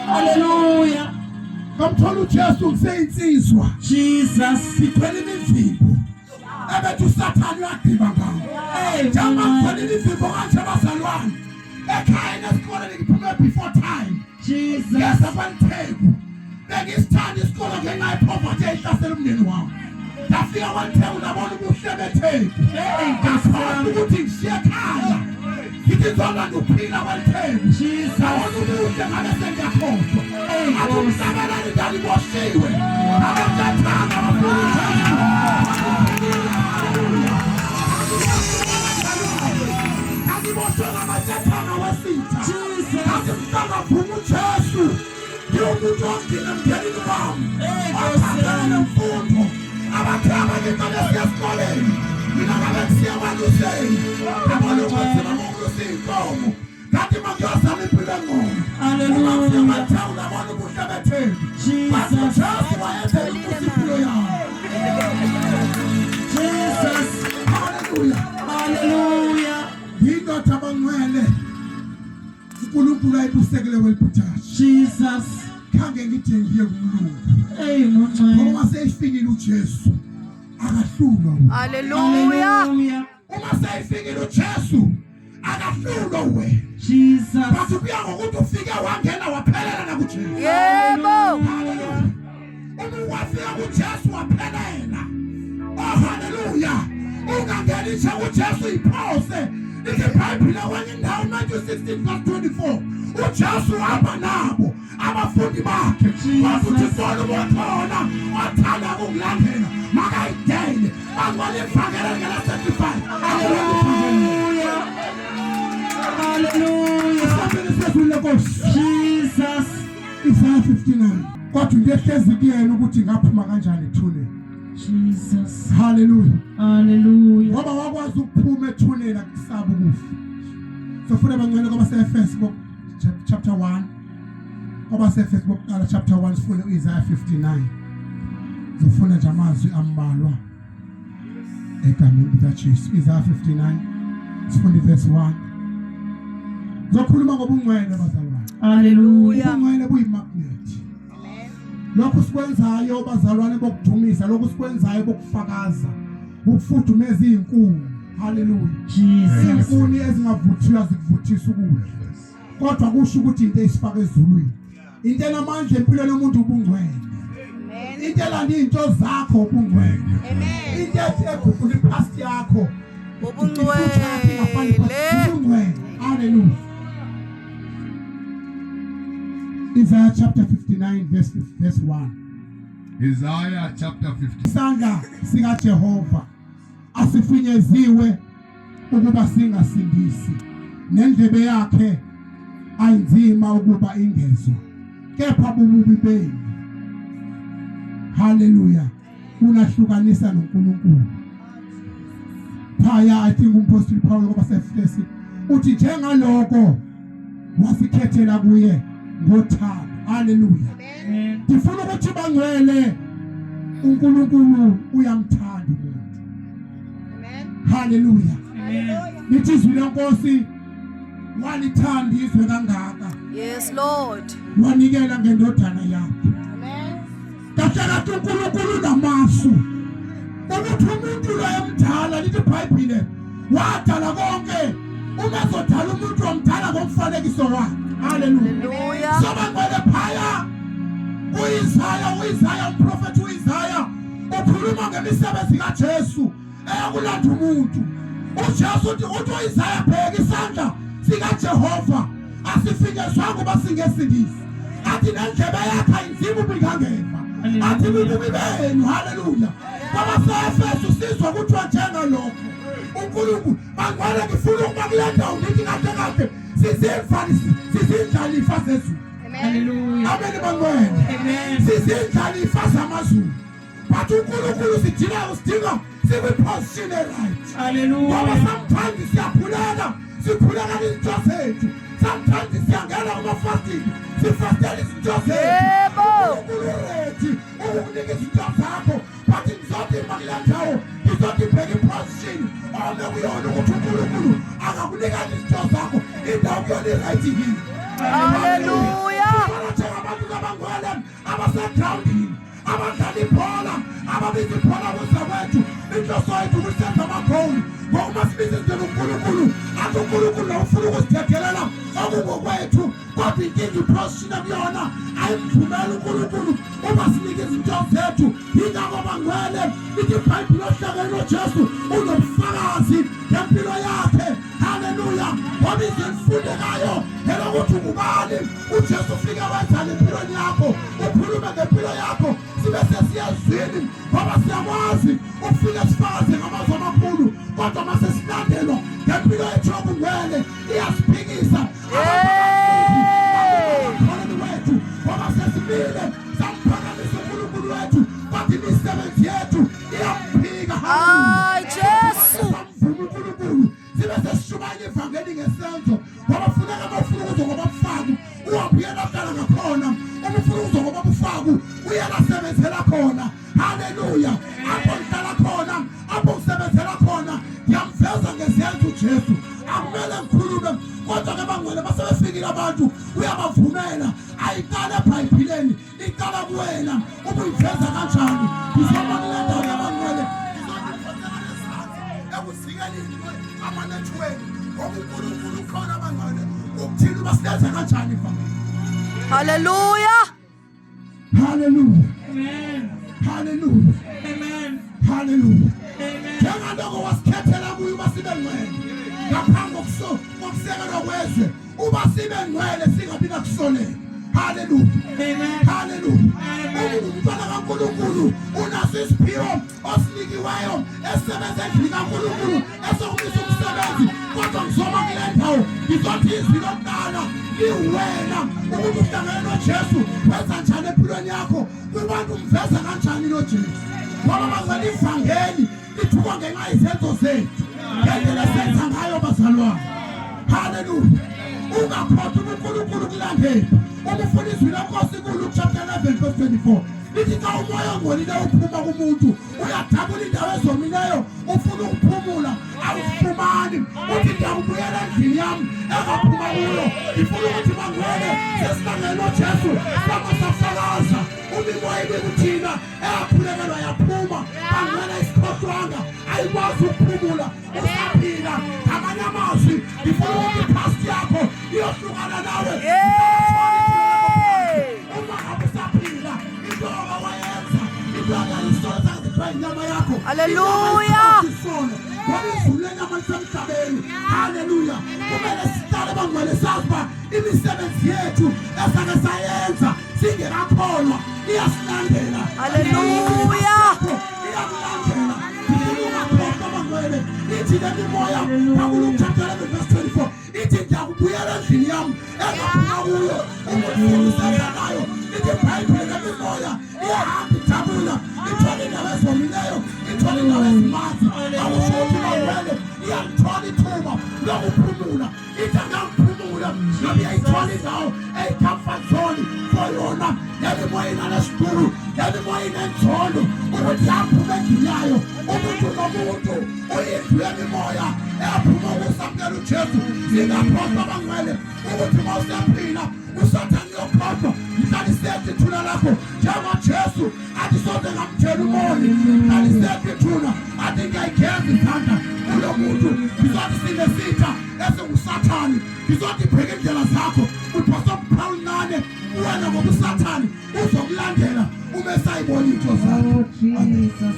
Hallelujah. Ngamthola uJesu kuseyinsizwa. Jesus. Sithwele imivimbo. Ebethi uSathane uyagqiba ngawo. Njengoba ngithwele imivimbo kanje bazalwane. Ekhaya nesikoleni ngiphume before time. Jesus. Ngeza kwaLitheku. Bengisithanda isikole ngenxa yepoverty eyayihlasela umndeni wami. Ngafika kwaLitheku ngabona ubuhle beTheku. Ngakhohlwa ukuthi ngishiye ekhaya. Ngithi ngizolanda ukuphila kwaLitheku. Jesus. Ngabona ubuhle ngabe sengiyakhohlwa. Ngathi umhlabeleli ndaliboshiwe. Abacathanga bafuna uJesu. Ngangiboshwe ngamacathanga wesitha. Jesus. Ngathi mhlanga vuma uJesu. Ngiwumuntu wokugcina emndenini wami. Othandana nemfundo. Abathe abanye xa besiya esikoleni. Mina ngabe ngisiya kwaluseni. Ngabona ubunzima bokulusa iy'nkomo. Ngathi uma ngiyozama impilo engcono. Hallelujah. Uma ngifika kwaThewu ngabona ubuhle beTheku. Jesus. Bathi uJesu wayenzela ukuthi impilo yami. Jesus. Hallelujah. Hallelujah. Yindoda abangcwele. uNkulunkulu ayibusekele welibhuthashi. Jesus. Khange ngide ngiye kumlungu. Hey Mncwe. Ngoba seyifikile uJesu akahlulwa. wena. Hallelujah. Hallelujah. Uma seyifikile uJesu akahlulwa wena. Jesus. Bathi kuya ngokuthi ufike wangena waphelela nakuJesu. Yebo. Hallelujah. Uma wafika kuJesu waphelela. Oh hallelujah. Ungangeni nje kuJesu iphose. Lithi iBhayibheli kwenye indawo Matthew 16 verse 24. uJesu uhamba nabo abafundi bakhe. Wathi uthi sona ubokhona othanda ukungilandela makayidele. Bangcwele ivangeli ngela 35. Hallelujah. Hallelujah. Isabelo sezulu lenkosi. Jesus. Isaya 59. Kodwa into ehlezi kuyena ukuthi ngaphuma kanjani ethuneni. Jesus. Hallelujah. Hallelujah. Ngoba wakwazi ukuphuma ethuneni akusaba ukufa. Sofuna bangcwele kwabaseEfesu chapter 1. KwabaseEfesu bokuqala chapter 1 sifune uIsaiah 59. Zofuna nje amazwi ambalwa egameni likaJesu. Isaiah 59 sifuna verse 1. Zokhuluma ngobungcwele bazalwane. Hallelujah. Ubungcwele buyimagnet. Lokhu sikwenzayo bazalwane bokudumisa, lokhu sikwenzayo bokufakaza, ukufudumeza izinkuni. Hallelujah. Jesus. Izinkuni ezingavuthiwa zikuvuthisa ukudla. Kodwa kusho ukuthi into esifaka ezulwini. Into enamandla empilweni yomuntu ubungcwele. Into elanda izinto zakho ubungcwele. Amen. Into ethi eguqula ipast yakho. Ubungcwele. I-future yakho ingafani ne-past. Ubungcwele. Hallelujah. Isaiah chapter 59 verse 1. Isaiah chapter 50. Isandla sikaJehova asifinyeziwe ukuba singasindisi nendlebe yakhe ayinzima ukuba ingezwa kepha bububi benu. Haleluya. Unahlukanisa noNkulunkulu. Phaya I think umpostoli Paul kwabaseEfesi uthi njengaloko wasikhethela kuye ngothando. Haleluya. Ndifuna ukuthi bangcwele uNkulunkulu uyamthanda umuntu. Amen. Haleluya. Amen. Lithi izwi lenkosi walithanda izwe kangaka Yes, Lord. wanikela ngendodana yakhe. Amen. Kahle kahle uNkulunkulu unamasu ukuthi umuntu lo emdala lithi iBhayibhile wadala konke uma ezodala umuntu wamdala ngomfanekiso wakhe. Haleluya. Hallelujah. Sobangcwele phaya uIsaya uIsaya umprofeti uIsaya ukhuluma ngemisebenzi kaJesu eyakulanda umuntu. uJesu uthi uthi uIsaya bheka isandla sikaJehova asifinyezwanga uba singesindisi. Athi nendlebe yakhe ayinzima ubingangeva. Athi bububi benu. Haleluya. KwabaseEfesu sizwa kuthiwa njengalokho uNkulunkulu bangcwele ngifuna ukuba kule ndawo ngithi kahle kahle sizindlalifa zezulu. Hallelujah. Amen bangcwele. Amen. Sizindlalifa zamazulu. But uNkulunkulu sidinga usidinga sikwi-position e-right. Ngoba Hallelujah. sometimes siyakhuleka, sikhuleka izinto zethu. Sometimes siyangena kuma-fasting, sifastela izinto zethu. Yebo. uNkulunkulu uready ukukunika izinto zakho. But ngizothi ima kule ndawo, ngizothi bheka i-position ome kuyona ukuthi uNkulunkulu akakunika izinto zakho. Indawo kuyona i-right yini? Haleluya. Sifana njengabantu abangcwele abasegrawundini abadlala ibhola ababiza ibhola kuze kwethu inhloso yethu ukuthi senze amagoli ngokuba sibiza izinto uNkulunkulu athi uNkulunkulu lo ufuna ukusithethelela okungokwethu kodwa inkinga iposition kuyona ayimvumeli uNkulunkulu uma sinike izinto zethu yingakho bangcwele lithi ibhayibhile ohlakeni loJesu unobufakazi ngempilo yakhe haleluya ngoba izwi elifundekayo elokuthi ungubani uJesu ufike wenzani empilweni yakho ukhulume ngempilo yakho sibe sesiyezwini ngoba siyakwazi ukufika sifakaze ngamazwi amakhulu kodwa uma sesilandelwa ngempilo yethu yobungcwele iyasiphikisa abantu wethu ngoba sesimile samphakamisa uNkulunkulu wethu kodwa imisebenzi yethu iyamphika. Hayi Jesu. Samvuma uNkulunkulu sibe sesishumayela ivangeli ngesenzo ngoba funeka uma ufuna ukuza ngoba bufaku uhambe uyena hlala ngakhona uma ufuna ukuza ngoba bufaku uyena sebenzela khona. Haleluya. Apho ngihlala khona apho ngisebenzela khona ngiyamveza ngezenzo uJesu. Akumele ngikhulume kodwa ke bangcwele basebefikile abantu uyabavumela ayiqale ebhayibhileni iqala kuwena ubuyiveza kanjani ngizoba kule ndawo yabangcwele ekuzikeleni amanethiweki ngoba uNkulunkulu ukhona abangcwele ukuthini uba silenza kanjani ivangeli. Haleluya. Haleluya. Amen. Haleluya. Amen. Haleluya. Amen. Njengaloko wasikhethela kuye uba sibe ngcwele ngaphambi kokusekelwa kwezwe uba sibe ngcwele singabi nakusoleka. Haleluya. Amen. Haleluya. Amen. Umntwana kaNkulunkulu unaso isiphiwo osinikiweyo esisebenza endlini kaNkulunkulu esokumisa umsebenzi kodwa ngizoma kule ndawo ngizothi izwi lokuqala liwena ukuthi uhlangene noJesu wenza njani empilweni yakho kubantu umveza kanjani noJesu ngoba bazali ivangeli lithukwa ngenxa yezenzo zethu ngendlela esenza ngayo bazalwane. Haleluya. Ungakhohlwa uNkulunkulu kulandela uma ufuna izwi lenkosi kuLuke chapter 11 verse 24 lithi xa umoya ongcolile uphuma kumuntu uyadabula indawo ezomileyo ufuna ukuphumula awufumani uthi ndiyakubuyela endlini yami engaphuma kuyo ngifuna ukuthi bangcwele sesihlangene noJesu sama safakaza umimoya ibikuthina eyakhulekelwa yaphuma bangcwele isikhohlwanga ayikwazi ukuphumula usaphila. Ngamanye amazwi ngifuna ukuthi ipast yakho iyohlukana nawe uma ngabe usaphila into owayenza into akayisola sakazithiwa inyama yakho. Haleluya. Isono ngoba izulu lenyama lisemhlabeni. Haleluya. Kumele sihlale bangcwele sazi uba imisebenzi yethu esake sayenza singekakholwa iyasilandela. Haleluya. Iyakulandela. Ungakhohlwa bangcwele ithi le mimoya kakuLuke chapter 11 verse 24 ithi ndiyakubuyela endlini yami engaphuma kuyo umuntu usenza nayo. Ithi ibhayibhile le mimoya iyahamba ijabula ithola indawo ezomileyo ithola indawo ezimanzi akusho ukuthi bangcwele iyalithola ithuba lokuphumula ithi angakuphumula noba iyayithola indawo eyi-comfort zone for yona le mimoya inalesihluku le mimoya inenzondo ukuthi yaphuma endlini yayo umuntu nomuntu uyindlu yemimoya eyaphuma ukusamukela uJesu. Singakhohlwa bangcwele ukuthi uma usephila usathane uyokhohlwa mhlalisethe ithuna lakho njengoJesu athi soze ngamthela umoni mhlalisethe ithuna athi ngiyayigeza izandla kulo muntu ngizothi sinesitha esingusathane ngizothi bheka indlela zakho uphosa Paul nane wena ngoba usathane uzokulandela uma esayibona into zakho. Oh, Jesus.